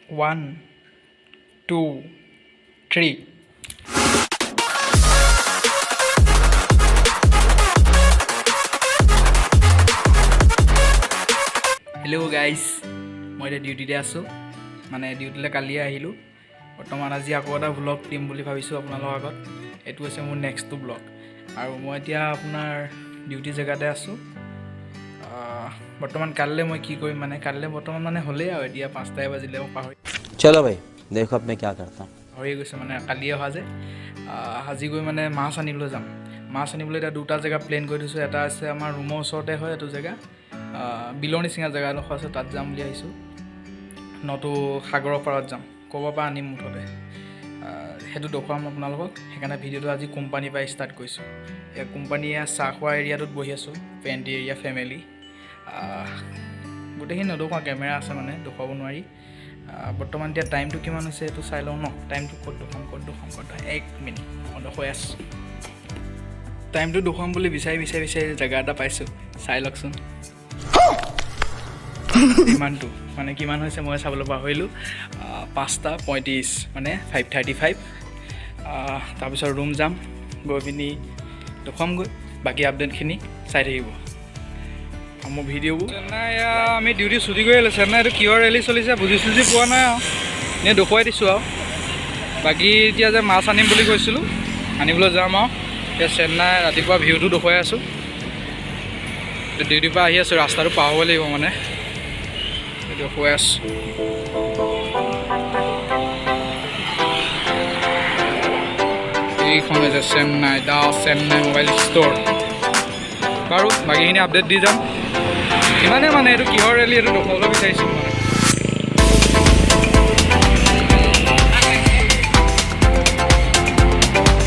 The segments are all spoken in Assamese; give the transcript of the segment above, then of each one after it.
One, two, three. Hello guys, মই এতিয়া ডিউটিতে আছোঁ। মানে ডিউটিলৈ কালিয়ে আহিলোঁ। বৰ্তমান আজি আকৌ এটা ভ্লগ দিম বুলি ভাবিছোঁ আপোনালোকৰ আগত। এইটো হৈছে মোৰ নেক্সটটো ব্লগ আৰু মই এতিয়া আপোনাৰ ডিউটি জেগাতে আছোঁ। বৰ্তমান কাইলৈ মই কি কৰিম, মানে কাইলৈ বৰ্তমান মানে হ'লেই আৰু এতিয়া 5টাই বাজিলে, মই পাহৰি चलो भाई, देखो अब मैं क्या करता हूँ। পাহৰিয়ে গৈছোঁ, মানে কালিয়ে অহা যে। আজি গৈ মানে মাছ আনিবলৈ যাম। মাছ আনিবলৈ এতিয়া দুটা জেগা প্লেন কৰি থৈছোঁ। এটা আছে আমাৰ ৰুমৰ ওচৰতে হয়, এইটো জেগা বিলৰ নিচিনা জেগা এডোখৰ আছে, তাত যাম বুলি আহিছোঁ। নতো সাগৰৰ পাৰত যাম, ক'ৰবাৰ পৰা আনিম মুঠতে। সেইটো দেখুৱাম আপোনালোকক। সেইকাৰণে ভিডিঅ'টো আজি কোম্পানীৰ পৰা ষ্টাৰ্ট কৰিছোঁ। এই কোম্পানীয়ে চাহ খোৱা এৰিয়াটোত বহি আছোঁ, পেণ্টি এৰিয়া ফেমিলি। গোটেইখিনি নদখুৱাওঁ, কেমেৰা আছে মানে দেখুৱাব নোৱাৰি। বৰ্তমান এতিয়া টাইমটো কিমান হৈছে সেইটো চাই লওঁ ন। টাইমটো ক'ত দেখুৱাম, ক'ত দেখুৱাম, ক'ত দেখুৱাম, এক মিনিট, মই দেখুৱাই আছোঁ। টাইমটো দেখুৱাম বুলি বিচাৰি বিচাৰি বিচাৰি জেগা এটা পাইছোঁ, চাই লওকচোন। কিমানটো মানে কিমান হৈছে মই চাবলৈ পাহৰিলোঁ। 5টা 35, মানে 5:35। তাৰপিছত ৰুম যাম, গৈ পিনি দেখুৱামগৈ। বাকী আপডেটখিনি চাই থাকিব আৰু মোৰ ভিডিঅ'বোৰ। চেন্নাই আমি ডিউটি ছুটি কৰি আহিলোঁ। চেন্নাই এইটো কিহৰ ৰেলী চলিছে বুজি চুজি পোৱা নাই আৰু এনেই দেখুৱাই দিছোঁ। আৰু বাকী এতিয়া যে মাছ আনিম বুলি কৈছিলোঁ, আনিবলৈ যাম। আৰু এতিয়া চেন্নাই ৰাতিপুৱা ভিউটো দেখুৱাই আছোঁ। ডিউটিৰ পৰা আহি আছোঁ, ৰাস্তাটো পাৰ হ'ব লাগিব, মানে দেখুৱাই আছোঁ। এইখন হৈছে চেন্নাই, দা চেন্নাই মোবাইল ষ্ট'ৰ। বাৰু, বাকীখিনি আপডেট দি যাম। ইমানে মানে এইটো কিহৰ ৰেলী এইটো দেখুৱাবলৈ বিচাৰিছোঁ। মানে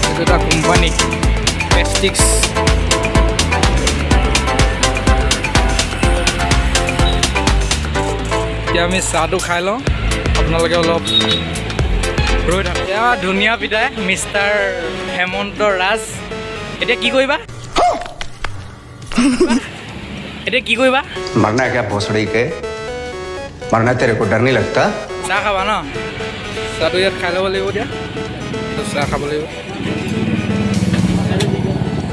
এইটো এটা কোম্পানী পেষ্টিক্স। এতিয়া আমি চাহটো খাই লওঁ, আপোনালোকে অলপ ৰৈ থাকক। এয়া ধুনীয়া পিতাই মিষ্টাৰ হেমন্ত ৰাজ। এতিয়া কি কৰিবা? এতিয়া কি কৰিবা? मरना है क्या भोसड़ी के? मरना तेरे को डर नहीं लगता? চাহ খাবা ন? চাহটো ইয়াত খাই ল'ব লাগিব। এতিয়া চাহ খাব লাগিব।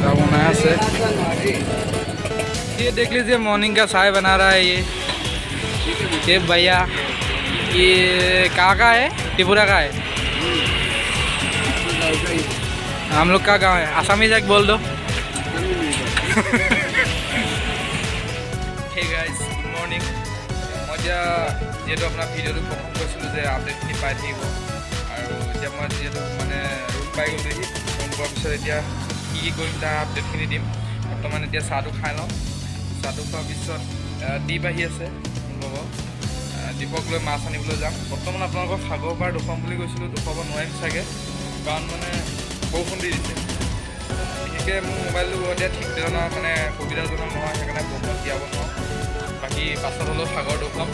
চাহ বনাই আছে। ये देख लीजिए, मॉर्निंग का चाय बना रहा है ये भैया। ये कहाँ का है? त्रिपुरा का है। हम लोग का गाँव है। आसामी जाक बोल दो। Hey guys, good morning. মই এতিয়া যিহেতু আপোনাৰ ভিডিঅ'টো প্ৰথম কৈছিলোঁ যে আপডেটখিনি পাই থাকিব, আৰু এতিয়া মই যিহেতু মানে ৰুম পাই গ'লোহি, ৰুম পোৱাৰ পিছত এতিয়া কি কি কৰিম তাৰ আপডেটখিনি দিম। বৰ্তমান এতিয়া চাহটো খাই লওঁ। চাহটো খোৱাৰ পিছত দ্বীপ আহি আছে মোৰ লগৰ। দীপক লৈ মাছ আনিবলৈ যাম। বৰ্তমান আপোনালোকক সাগৰ পাৰ দেখুৱাম বুলি কৈছিলোঁ, দেখুৱাব নোৱাৰিম চাগে, কাৰণ মানে বৰষুণ দি দিছে। বিশেষকৈ মোৰ মোবাইলটো এতিয়া ঠিক ধৰণৰ মানে সুবিধাজনক নহয়, সেইকাৰণে বৰষুণত দিয়াব নোৱাৰোঁ। বাকী পাছত হ'লেও সাগৰ দেখুৱাম।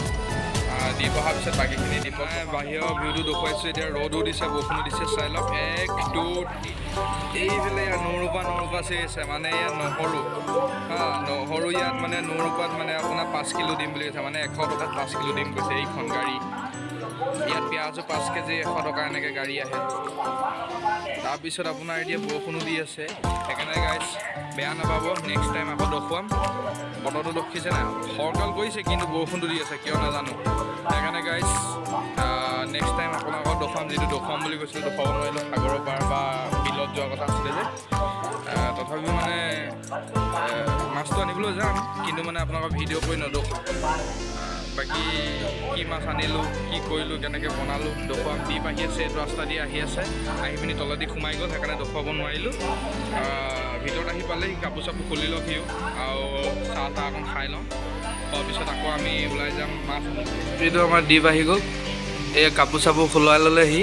দ্বীপ অহাৰ পিছত বাকীখিনি দীপক। বাহিৰৰ ভিউটো দেখুৱাইছোঁ। এতিয়া ৰ'দো দিছে, বৰষুণো দিছে, চাই লওক। এক, দুই, এইফালে ইয়াত নৌৰূপা নৌৰূপা চিঞৰিছে, মানে ইয়াত নহৰু, হা, নহৰু ইয়াত মানে নৌৰূপাত মানে আপোনাৰ 5 কিলো দিম বুলি কৈছে, মানে 100 টকাত 5 কিলো দিম কৈছে। এইখন গাড়ী ইয়াত পিঁয়াজো 5 কেজি 100 টকা এনেকৈ গাড়ী আহে। তাৰপিছত আপোনাৰ এতিয়া বৰষুণো দি আছে, সেইকাৰণে গাইজ বেয়া নাপাব, নেক্সট টাইম আকৌ দেখুৱাম। বতৰটো দেখিছে নাই, ফৰকাল কৰিছে কিন্তু বৰষুণটো দি আছে, কিয় নাজানো। সেইকাৰণে গাইজ নেক্সট টাইম আপোনালোকক দেখুৱাম। যিটো দেখুৱাম বুলি কৈছিলোঁ দেখুৱাব নোৱাৰিলোঁ, সাগৰৰ পাৰ বা বিলত যোৱাৰ কথা আছিলে যে। তথাপিও মানে মাছটো আনিবলৈ যাম, কিন্তু মানে আপোনালোকক ভিডিঅ' কৰি নদেখুৱাম। বাকী কি মাছ আনিলোঁ, কি কৰিলোঁ, কেনেকৈ বনালোঁ দেখুৱাম। দ্বীপ আহি আছে, এইটো ৰাস্তা দি আহি আছে, আহি পিনি তলেদি সোমাই গ'ল, সেইকাৰণে দেখুৱাব নোৱাৰিলোঁ। ভিতৰত আহি পালে সি, কাপোৰ চাপোৰ খুলি লওক সিও, আৰু চাহ তাহ অকণ খাই লওঁ। খোৱাৰ পিছত আকৌ আমি ওলাই যাম মাছ আনো। এইটো আমাৰ দ্বীপ আহি গ'ল। এই কাপোৰ চাপোৰ খোলাই ল'লে সি।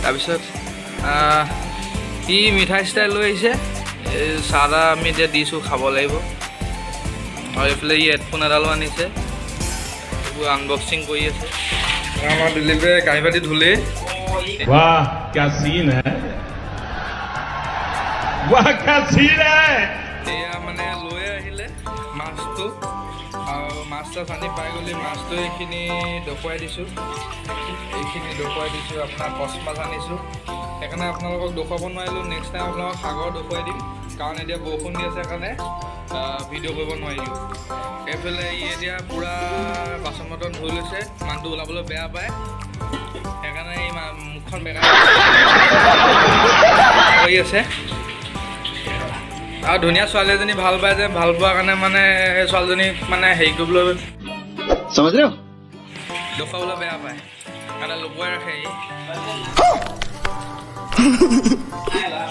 তাৰপিছত সি মিঠাই চিঠাই লৈ আহিছে। এই চাহ তাহ আমি এতিয়া দিছোঁ, খাব লাগিব। আৰু এইফালে ই হেডফোন এডালো আনিছে, এইবোৰ আনবক্সিং কৰি আছে। আমাৰ দিলীপে কাঁহী বাতি ধুলেই। वाह, क्या सीन है! वाह, क्या सीन है! এয়া মানে লৈ আহিলে মাছটো। আৰু মাছ চাছ আনি পাই গ'লি। মাছটো এইখিনি দেখুৱাই দিছোঁ, এইখিনি দেখুৱাই দিছোঁ। আপোনাৰ কচ মাছ আনিছোঁ, সেইকাৰণে আপোনালোকক দেখুৱাব নোৱাৰিলোঁ। নেক্সট টাইম আপোনালোকক সাগৰ দেখুৱাই দিম, কাৰণ এতিয়া বৰষুণ দি আছে কাৰণে ভিডিঅ' কৰিব নোৱাৰিলোঁ। এইফালে ই এতিয়া পূৰা বাচন বৰ্তন ধুই লৈছে, মানুহটো ওলাবলৈ বেয়া পায়, সেইকাৰণে এই মুখখন বেকা কৰি আছে। আৰু ধুনীয়া ছোৱালী এজনী ভাল পায় যে, ভাল পোৱাৰ কাৰণে মানে সেই ছোৱালীজনীক মানে হেৰি কৰিবলৈ समझ रहे हो? দেখুৱাবলৈ বেয়া পায়, কাৰণে লুকুৱাই ৰাখে ই।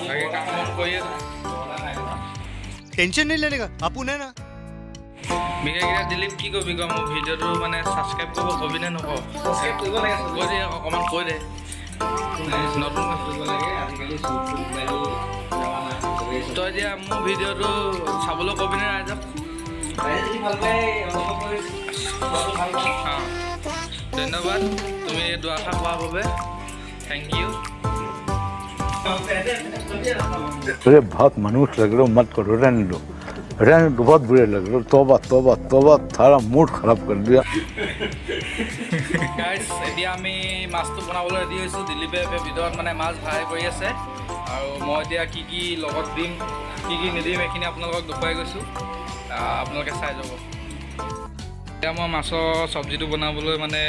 বাকী কাম বন কৰি আছে। टेंशन नहीं लेने का, अपुन है ना। বিশেষকৈ দিলীপ, কি কবি ক? মোৰ ভিডিঅ'টো মানে ছাবস্ক্ৰাইব কৰিব কবি নে নক? কৰিব লাগে। কৈ দে, অকণমান কৈ দে নতুন। কৰিব লাগে, আজিকালি মোবাইল। তই এতিয়া মোৰ ভিডিঅ'টো চাবলৈ কবিনে ৰাইজক? যদি ভাল পায়, অনুগ্ৰহ কৰি চোৱাটো ভাল পাওঁ। অঁ, ধন্যবাদ তুমি এই দুআষাৰ কোৱাৰ বাবে, thank U. अरे, बहुत मनुष्य लग रहे हो, मत करो, रहने दो, रहने दो, बहुत बुरे लग रहे हो। तौबा तौबा तौबा, थारा मूड खराब कर दिया। গাইছ, এতিয়া আমি মাছটো বনাবলৈ ৰেডি হৈছোঁ। দিলীপে ভিতৰত মানে মাছ ফ্ৰাই কৰি আছে আৰু মই এতিয়া কি কি লগত দিম, কি কি নিদিম, এইখিনি আপোনালোকক দেখুৱাই গৈছোঁ, আপোনালোকে চাই যাব। এতিয়া মই মাছৰ চব্জিটো বনাবলৈ মানে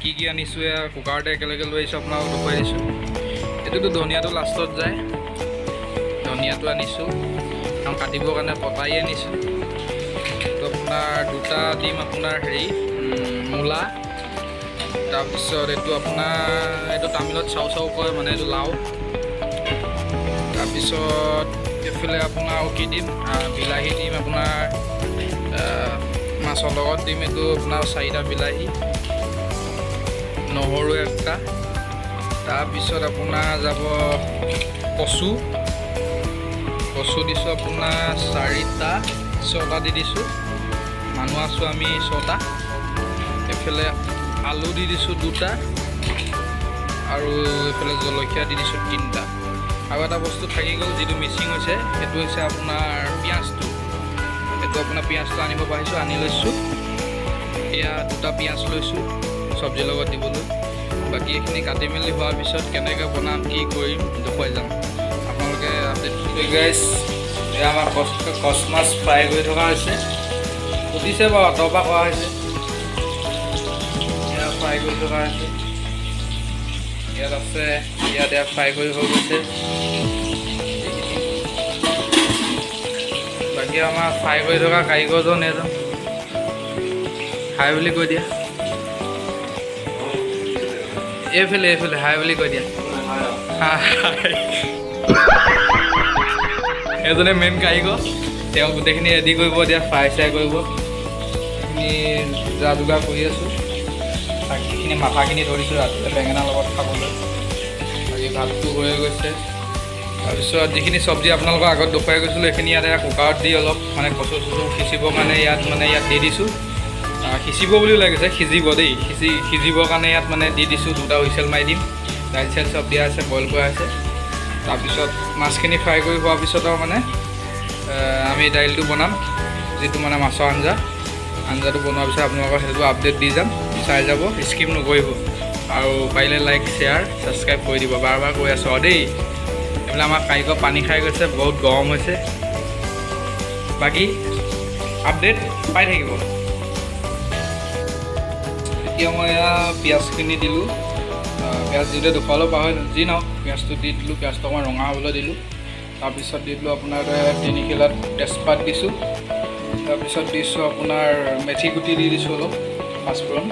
কি কি আনিছোঁ, এয়া কুকাৰতে একেলগে লৈ আহিছোঁ, আপোনালোকক দেখুৱাই দিছোঁ। এইটোতো ধনিয়াটো লাষ্টত যায়। ধনিয়াটো আনিছোঁ আৰু কাটিবৰ কাৰণে কটাৰী আনিছোঁ। তো আপোনাৰ দুটা দিম, আপোনাৰ হেৰি মূলা, তাৰপিছত এইটো আপোনাৰ এইটো তামিলত চাউ চাউ কয়, মানে এইটো লাও। তাৰপিছত এইফালে আপোনাৰ আৰু কি দিম? বিলাহী দিম আপোনাৰ, মাছৰ লগত দিম। এইটো আপোনাৰ চাৰিটা বিলাহী, নহৰু একটা, তাৰপিছত আপোনাৰ যাব কচু। কচু দিছোঁ আপোনাৰ চাৰিটা, ছটা দি দিছোঁ, মানুহ আছোঁ আমি ছটা। এইফালে আলু দি দিছোঁ দুটা আৰু এইফালে জলকীয়া দি দিছোঁ তিনিটা। আৰু এটা বস্তু থাকি গ'ল, যিটো মিচিং হৈছে, সেইটো হৈছে আপোনাৰ পিঁয়াজটো। সেইটো আপোনাৰ পিঁয়াজটো আনিব পাৰিছোঁ, আনি লৈছোঁ। এয়া দুটা পিঁয়াজ লৈছোঁ চব্জিৰ লগত দিবলৈ। বাকী এইখিনি কাটি মেলি হোৱাৰ পিছত কেনেকৈ বনাম, কি কৰিম দেখুৱাই যাম আপোনালোকে আপডেট। গাইছ, এয়া আমাৰ কচ কচ মাছ ফ্ৰাই কৰি থকা হৈছে। সুধিছে বাৰু, আঁতৰৰ পৰা কৰা হৈছে। এয়া ফ্ৰাই কৰি থকা হৈছে। ইয়াত আছে, ইয়াত এয়া ফ্ৰাই কৰি হৈ গৈছে এইখিনি। বাকী আমাৰ ফ্ৰাই কৰি থকা কাৰিকৰজন এজন, হাই বুলি কৈ দিয়া। এইফালে, এইফালে হাই বুলি কৈ দিয়া। হাই। এজনে মেইন কাৰিকৰ, তেওঁ গোটেইখিনি ৰেডি কৰিব, এতিয়া ফ্ৰাই চাই কৰিব। এইখিনি যা যোগাৰ কৰি আছোঁ। বাকীখিনি মাথাখিনি ধৰিছোঁ ৰাতিলৈ বেঙেনাৰ লগত খাবলৈ। বাকী ভাতটো হৈয়ে গৈছে। তাৰপিছত যিখিনি চব্জি আপোনালোকৰ আগত দেখুৱাই গৈছিলোঁ, সেইখিনি ইয়াত কুকাৰত দি অলপ মানে কচু চচু সিঁচিবৰ কাৰণে ইয়াত মানে ইয়াত দি দিছোঁ। সিঁচিব বুলি ওলাই গৈছে, সিজিব দেই, সিজিবৰ কাৰণে ইয়াত মানে দি দিছোঁ। দুটা হুইচেল মাৰি দিম। দাইল চাইল চব দিয়া আছে, বইল কৰা আছে। তাৰপিছত মাছখিনি ফ্ৰাই কৰি হোৱাৰ পিছত আৰু মানে আমি দাইলটো বনাম, যিটো মানে মাছৰ আঞ্জা। আঞ্জাটো বনোৱাৰ পিছত আপোনালোকক সেইটো আপডেট দি যাম, চাই যাব, স্কিপ নকৰিব আৰু পাৰিলে লাইক, শ্বেয়াৰ, ছাবস্ক্ৰাইব কৰি দিব। বাৰ বাৰ কৈ আছোঁ আৰু দেই। এইফালে আমাৰ কাৰিকৰ পানী খাই গৈছে, বহুত গৰম হৈছে। বাকী আপডেট পাই থাকিব। এতিয়া মই এয়া পিঁয়াজখিনি দিলোঁ। পিঁয়াজ দিওঁতে দেখুৱালেও পাহৰিলোঁ, যি নহওক পিঁয়াজটো দি দিলোঁ। পিঁয়াজটো অকণমান ৰঙা হ'বলৈ দিলোঁ। তাৰপিছত দি দিলোঁ আপোনাৰ তিনিখিলাত তেজপাত দিছোঁ। তাৰপিছত দিছোঁ আপোনাৰ মেথি গুটি দি দিছোঁ অলপ পাঁচফোৰণ।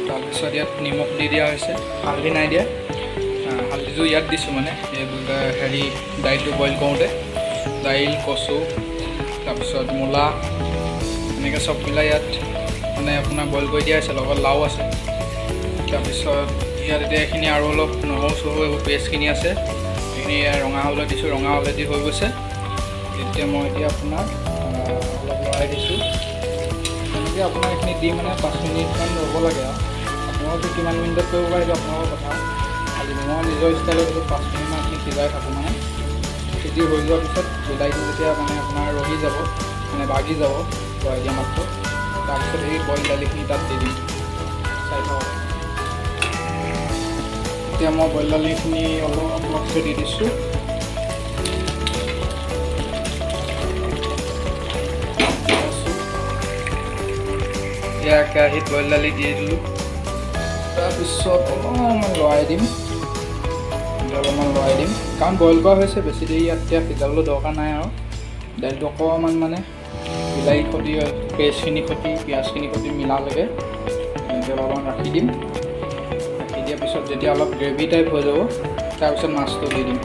তাৰপিছত ইয়াত নিমখ দি দিয়া হৈছে, হালধি নাই দিয়া। হালধিটো ইয়াত দিছোঁ, মানে এই হেৰি দাইলটো বইল কৰোঁতে। দাইল, কচু, তাৰপিছত মূলা, এনেকৈ চব মিলাই ইয়াত মানে আপোনাৰ বইল কৰি দিয়া হৈছে, লগত লাও আছে। তাৰপিছত ইয়াত এতিয়া এইখিনি আৰু অলপ নহৰু চহৰু, এইবোৰ পেষ্টখিনি আছে, এইখিনি ৰঙা হ'বলৈ দিছোঁ। ৰঙা অলৰেডি হৈ গৈছে। এতিয়া মই এতিয়া আপোনাৰ অলপ লৰাই দিছোঁ। তেনেকৈ আপোনাৰ এইখিনি দি মানে 5 মিনিটমান ৰ'ব লাগে। আৰু আপোনালোকে কিমান মিনিটত কৰিব পাৰে সেইটো আপোনালোকৰ কথা। খালি মই নিজৰ ষ্টাইলত এইটো 5 মিনিটমান এইখিনি সিজাই থাকোঁ। মানে সিজি হৈ যোৱাৰ পিছত বিলাহীটো যেতিয়া মানে আপোনাৰ ৰহি যাব, মানে ভাগি যাব, লৰাই দিয়া মাত্ৰ। তাৰপিছত এই বইল দালিখিনি তাত দি দিম। চাই থাকক। এতিয়া মই বইল দালিখিনি অলপ অলপকৈ দি দিছোঁ। এতিয়া কেৰাহীত বইল দালি দি দিলোঁ। তাৰপিছত অলপমান লৰাই দিম, অলপমান লৰাই দিম, কাৰণ বইল কৰা হৈছে, বেছি দেৰি ইয়াত এতিয়া সিজাবলৈ দৰকাৰ নাই। আৰু দাইলটো অকণমান মানে বিলাহী সৈতে, পেষ্টখিনি সৈতে, পিঁয়াজখিনি সৈতে মিলালৈকে এনেকৈ অলপমান ৰাখি দিম। ৰাখি দিয়াৰ পিছত যেতিয়া অলপ গ্ৰেভি টাইপ হৈ যাব, তাৰপিছত মাছটো দি দিম।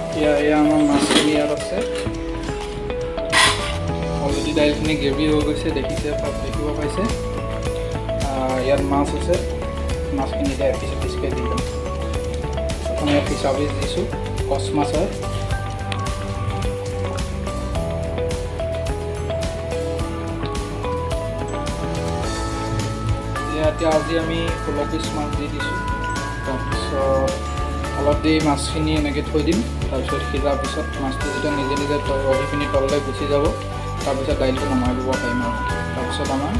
এতিয়া এয়া আমাৰ মাছখিনি ইয়াত আছে। অলৰেডি দাইলখিনি গ্ৰেভি হৈ গৈছে, দেখিছে, দেখিব পাইছে। ইয়াত মাছ আছে, মাছখিনি এতিয়া এপিচ এপিচকৈ দি দিম। প্ৰথমে ফিচা পিচ দিছোঁ, কচ মাছ হয়। এতিয়া আজি আমি 16 পিচ মাছ দি দিছোঁ। তাৰপিছত অলপ দেৰি মাছখিনি এনেকৈ থৈ দিম। তাৰপিছত সিজাৰ পিছত মাছটো যেতিয়া নিজে নিজে ৰহিখিনি তললৈ গুচি যাব, তাৰপিছত দাইলটো নমাই দিব পাৰিম। আৰু তাৰপিছত আমাৰ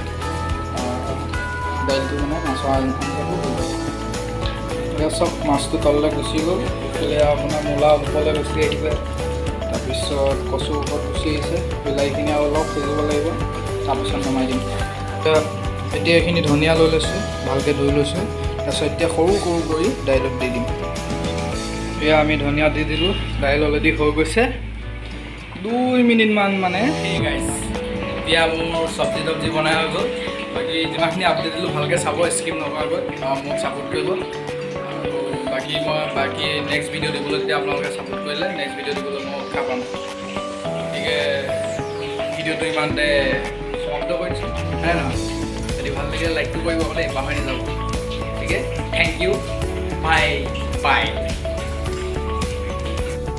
দাইলটো মানে মাছৰ আঞ্জাটো হৈ যাব। এতিয়া চব মাছটো তললৈ গুচি গ'ল। এইফালে আপোনাৰ মূলা ওপৰলৈ গুচি আহিছে, তাৰপিছত কচু ওপৰত গুচি আহিছে। বিলাহীখিনি আৰু অলপ সিজিব লাগিব, তাৰপিছত নমাই দিম। এতিয়া এইখিনি ধনিয়া লৈ লৈছোঁ, ভালকৈ ধুই লৈছোঁ। তাৰপিছত এতিয়া সৰু সৰু কৰি দাইলত দি দিম। এয়া আমি ধনিয়া দি দিলোঁ, দাইল অলৰেডি হৈ গৈছে। 2 মিনিটমান মানে। ঠিক গাইছ, এতিয়া মোৰ চব্জি তব্জি বনাই হৈ গ'ল। বাকী যিমানখিনি আপডেট দিলোঁ, ভালকৈ চাব, স্কিপ নকৰাকৈ, আৰু মোক ছাপোৰ্ট কৰিব। আৰু বাকী মই বাকী নেক্সট ভিডিঅ' দিবলৈ, তেতিয়া আপোনালোকে ছাপোৰ্ট কৰিলে নেক্সট ভিডিঅ' দিবলৈ মই উৎসাহ পাম। গতিকে ভিডিঅ'টো ইমানতে সমাপ্ত কৰিছোঁ, হয় নহয়? যদি ভাল লাগিলে লাইকটো কৰিব দেই, পাহৰি নাযাব। গতিকে thank U, bye bye.